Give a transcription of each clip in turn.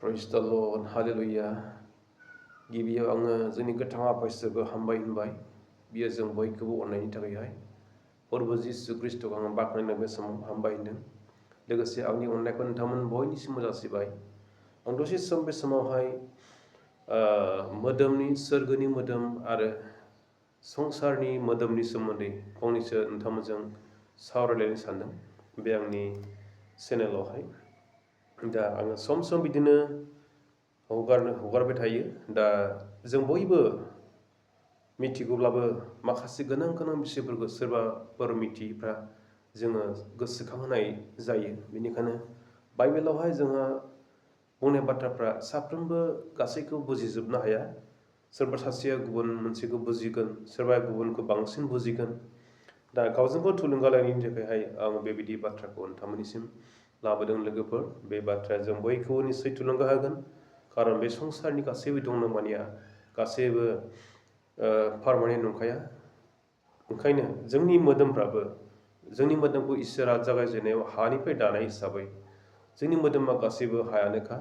Praise the Lord, Hallelujah. गिबियाव आङो जोंनि गोथां आफा इसोरखौ हामबाय होनबाय। बियो जों बयखौबो अननायनि थाखायहाय प्रभु जिसु ख्रिस्टखौ आङो बाख्नायनो बे समाव हामबाय होनदों। लोगोसे आंनि अननायखौ नोंथांमोन बयनिसिमबो जासिबाय। आं दसे सम बे समावहाय मोदोमनि सोरगोनि मोदोम आरो संसारनि मोदोमनि सोमोन्दै फंनैसो नोंथांमोनजों सावरायलायनो सानदों बे आंनि चेनेलावहाय। दा आङो सम बिदिनो हगारबाय थायो। दा जों बयबो मिथिगौब्लाबो माखासे गोनां बिषयफोरखौ सोरबाफोर मिथियैफ्रा जोङो गोसोखांहोनाय जायो। बेनिखायनो बाइबेलावहाय जोंहा बुंनाय बाथ्राफ्रा साफ्रोमबो गासैखौ बुजिजोबनो हाया। सोरबा सासेया गुबुन मोनसेखौ बुजिगोन, सोरबा गुबुनखौ बांसिन बुजिगोन। दा गावजों गाव थुलुंगा लायनायनि थाखायहाय आं बेबायदि बाथ्राखौ नोंथांमोननिसिम लाबोदों लोगोफोर। बे बाथ्राया जों बयखौबो निस्सय थुलुंगा होगोन। खारन बे संसारनि गासैबो दंनोमानिया गासैबो पारमानेन्ट नंखाया। ओंखायनो जोंनि मोदोमखौ इसोरा जागायजेननायाव हानिफ्राय दानाय हिसाबै जोंनि मोदोमा गासैबो हायानोखा।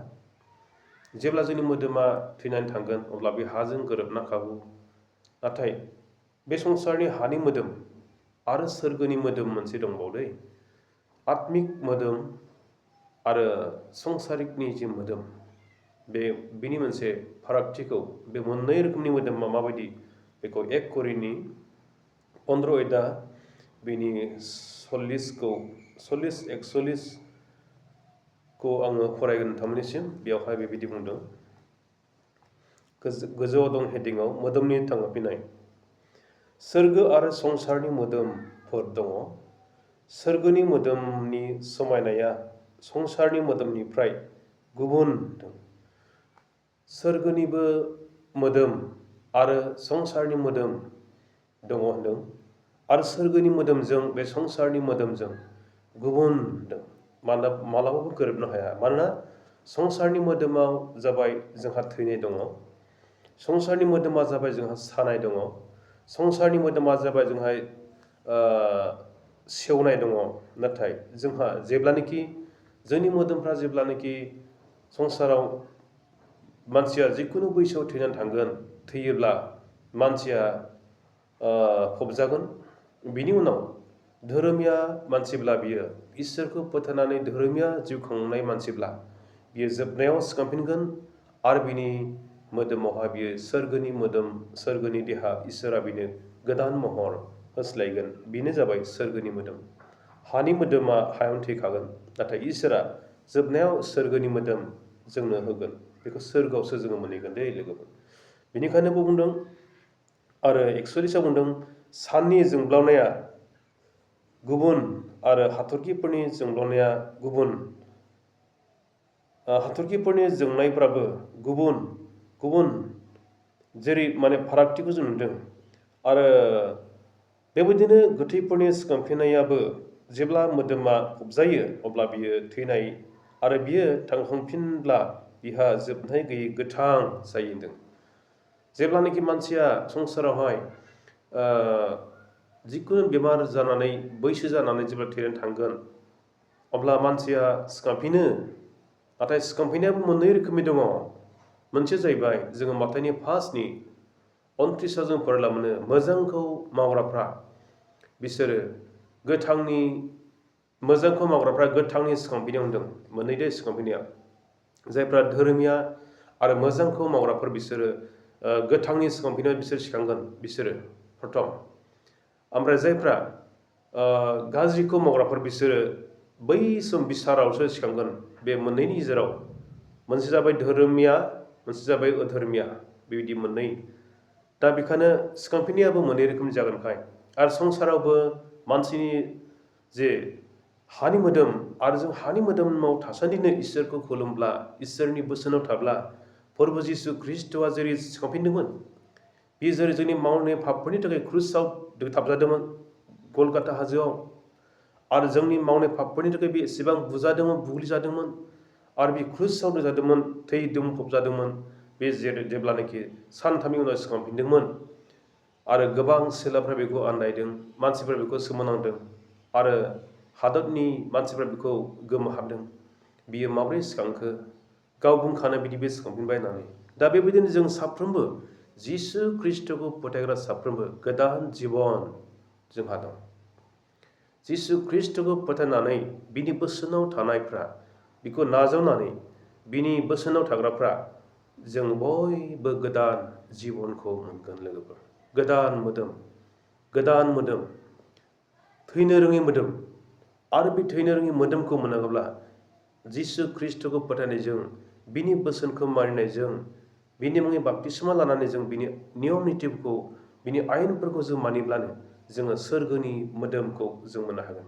जेब्ला जोंनि मोदोमा थैनानै थांगोन अब्ला बे हाजों गोरोबनांखागौ। नाथाय बे संसारनि हानि मोदोम आरो सोरगोनि मोदोम मोनसे दंबावदै। आत्मिक मोदोम आरो संसारिकनि जि मोदोम, बेनि मोनसे फारागथिखौ बे मोननै रोखोमनि मोदोमा माबायदि बेखौ 1 करिन्थि 15 अध्याय बेनि 40-41 खौ आङो फरायगोन नोंथांमोननिसिम। बेयावहाय बेबायदि बुंदों। गोजौआव दं हेडिंआव मोदोमनि थांफिननाय। सोरगो आरो संसारनि मोदोमफोर दङ। सोरगोनि मोदोमनि समायनाया संसारनि मोदोमनिफ्राय गुबुन। सोरगोनिबो मोदोम आरो संसारनि मोदोम दङ होनदों। आरो सोरगोनि मोदोमजों बे संसारनि मोदोमजों गुबुन होनदों। मालाबाबो गोरोबनो हाया। मानोना संसारनि मोदोमाव जाबाय जोंहा थैनाय दङ। संसारनि मोदोमा जाबाय जोंहा सानाय दङ। संसारनि मोदोमा जाबाय जोंहा सेवनाय दङ। नाथाय जोंहा जोंनि मोदोमफ्रा जेब्लानोखि संसाराव मानसिया जिखुनु बैसोआव थैनानै थांगोन, थैयोब्ला मानसिया फबजागोन। बिनि उनाव धोरोमिया मानसिब्ला बियो इसोरखौ फोथायनानै धोरोमिया जिउ खांनाय मानसिब्ला बियो जोबनायाव सिखांफिनगोन। आरो बिनि मोदोमावहा बियो सोरगोनि मोदोम, सोरगोनि देहा इसोरा बिनो गोदान महर होस्लायगोन। बेनो जाबाय सोरगोनि मोदोम। हानि मोदोमा हायावनो थैखागोन। नाथाय इसोरा जोबनायाव सोरगोनि मोदोम जोंनो होगोन। बेखौ सोरगोआवसो जोङो मोनहैगोन दे लोगोफोर। बेनिखायनो बुंदों आरो 41 बुंदों साननि जोंब्लावनाया गुबुन आरो हाथरखिफोरनि जोंब्लावनाया गुबुन। हाथरखिफोरनि जोंनायफ्राबो गुबुन जेरै फारागथिखौ जों नुदों। आरो बेबायदिनो गोथैफोरनि सिखांफिननायाबो जेब्ला मोदोमा फबजायो अब्ला बियो थैनाय आरो बियो थांखांफिनब्ला बिहा जोबनाय गैयै गोथां जायो होनदों। जेब्लानाखि मानसिया संसारावहाय जिखुनु बेमार जानानै बैसो जानानै जेब्ला थैनानै थांगोन अब्ला मानसिया सिखांफिनो। नाथाय सिखांफिननायाबो मोननै रोखोमनि दङ। मोनसे जाहैबाय जोङो माथाइनि 5:29 जों फरायला मोनो मोजांखौ मावग्राफ्रा बिसोरो गोथांनि सिखांफिननायाव होनदों। मोननै दे सिखांफिननाया। जायफ्रा धोरोमिया आरो मोजांखौ मावग्राफोर बिसोरो गोथांनि सिखांफिननायाव बिसोर सिखांगोन। बिसोरो प्रथम। ओमफ्राय जायफ्रा गाज्रिखौ मावग्राफोर बिसोरो बै सम बिसारावसो सिखांगोन। बे मोननैनि गेजेराव मोनसे जाबाय धोरोमिया, मोनसे जाबाय अधोरोमिया। बेबायदि मोननै। दा बेखायनो सिखांफिननायाबो मोननै रोखोमनि जागोनखाय आरो संसारावबो मानसिनि जे हानि मोदोम आरो जों हानि मोदोमाव थासान्दिनो इसोरखौ खुलुमब्ला, इसोरनि बोसोनाव थाब्ला प्रभु जिसु ख्रिस्ट'आ जेरै सिखांफिनदोंमोन, बे जेरै जोंनि मावनाय पापफोरनि थाखाय क्रुसाव दोथाबजादोंमोन गलगाता हाजोआव। आरो जोंनि मावनाय पापफोरनि थाखाय बे एसेबां बुजादोंमोन, बुग्लिजादोंमोन आरो बे क्रुसाव दोजादोंमोन, थैदों, फबजादोंमोन। बे जेब्लानाखि सानथामनि उनाव सिखांफिनदोंमोन आरो गोबां सेलाफ्रा बेखौ आन्दायदों, मानसिफ्रा बेखौ सोमोनांदों आरो हादरनि मानसिफ्रा बेखौ गोमोहाबदों। बियो माब्रै सिखांखो? गाव बुंखानाय बायदि बे सिखांफिनबाय होननानै। दा बेबायदिनो जों साफ्रोमबो जिसु ख्रिस्ट'खौ फोथायग्रा साफ्रोमबो गोदान जिबन जोंहा दं। जिसु ख्रिस्ट'खौ फोथायनानै बिनि बोसोनाव थानायफ्रा, बिखौ नाजावनानै बिनि बोसोनाव थाग्राफ्रा जों बयबो गोदान जिबनखौ मोनगोन लोगोफोर। गोदान मोदोम, थैनो रोङै मोदोम। आरो बे थैनो रोङै मोदोमखौ मोनाब्ला जिसु ख्रिस्ट'खौ फोथायनायजों, बिनि बोसोनखौ मानिनायजों, बिनि मुङै बाप्तिस्मा लानानै जों बिनि नियम नितिफोरखौ, बिनि आयेनफोरखौ जों मानिब्लानो जोङो सोरगोनि मोदोमखौ जों मोननो हागोन।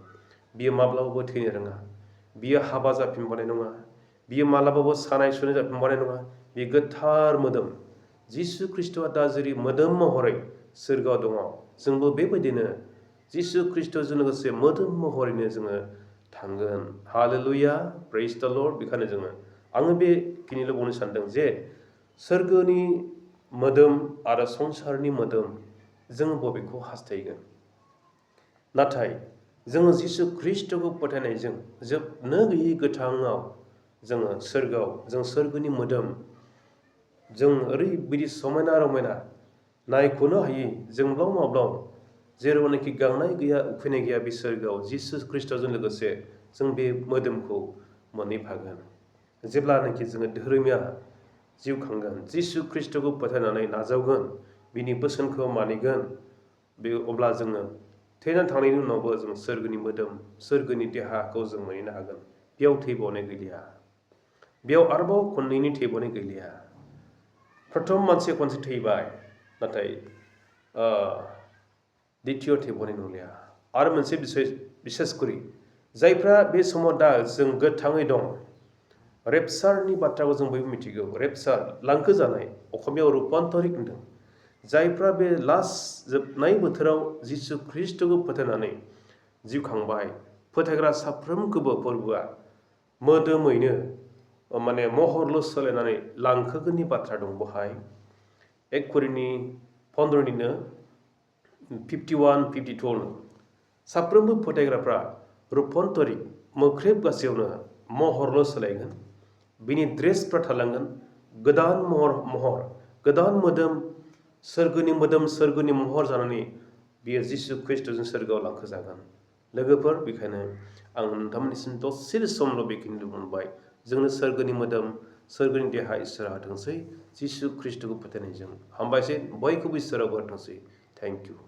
बियो माब्लाबाबो थैनो रोङा, बियो हाबा जाफिनबावनाय नङा, बियो माब्लाबाबो सानाय सुनाय जाफिनबावनाय नङा। बे गोथार मोदोम। जिसु ख्रिस्ट'आ दा जेरै मोदोम महरै सोरगोआव दङ, जोंबो बेबायदिनो जिसु ख्रिस्ट'जों लोगोसे मोदोम महरैनो जोङो थांगोन। हालेलुया, प्रेइज द लर्ड। बेखायनो आङो बेखिनिल' बुंनो सानदों जे सोरगोनि मोदोम आरो संसारनि मोदोम जों बबेखौ हास्थायगोन? नाथाय जोङो जिसु ख्रिस्ट'खौ फोथायनायजों जोबनो गैयै गोथाङाव जोङो सोरगोआव, जों सोरगोनि मोदोम, जों ओरैबायदि समायना रमायना, नायख'नो हायै जोंब्लाव माब्लाव, जेरावनाखि गांनाय गैया उखैनाय गैया, बे सोरगोआव जिसु ख्रिस्ट'जों लोगोसे जों बे मोदोमखौ मोनहैफागोन। जेब्लानाखि जोङो धोरोमिया जिउ खांगोन, जिसु ख्रिस्ट'खौ फोथायनानै नाजावगोन, बिनि बोसोनखौ मानिगोन, अब्ला जोङो थैनानै थांनायनि उनावबो जों सोरगोनि मोदोम, सोरगोनि देहाखौ जों मोनहैनो हागोन। बेयाव थैबावनाय गैलिया, बेयाव आरोबाव खननैनि थैबावनाय गैलिया। प्रथम मानसिया खनसे थैबाय, नाथाय द्वितीय थैबावनाय नंलिया। आरो मोनसे बिसेसकरि जायफ्रा बे समाव दा जों गोथाङै दं, रेपसारनि बाथ्राखौ जों बयबो मिथिगौ। रेपसार, लांखो जानाय, असमियाव रुपान्तरिक होनदों। जायफ्रा बे लास्ट जोबनाय बोथोराव जिसु ख्रिस्ट'खौ फोथायनानै जिउ खांबाय, फोथायग्रा साफ्रोमखौबो फोरबोआ मोदोमैनो माने महरल' सोलायनानै लांखोगोननि बाथ्रा दं बहाय। 1 करिन्थि 15:51-52 साफ्रोमबो फोथायग्राफ्रा रुपान्तरिक, मोख्रेब गासैयावनो महरल' सोलायगोन। बिनि ड्रेसफ्रा थालांगोन। गोदान महर, गोदान मोदोम, सोरगोनि मोदोम, सोरगोनि महर जानानै बियो जिसु ख्रिस्ट'जों सोरगोआव लांखोजागोन। लोगोफोर, बेखायनो आं नोंथांमोननिसिम दसे समल' बेखिनिल' बुंबाय। जोंनो सोरगोनि मोदोम, सोरगोनि देहा इसोरा होथोंसै जिसु ख्रिस्ट'खौ फोथायनायजों। हामबायसै, बयखौबो इसोरा बोर होथोंसै। Thank you.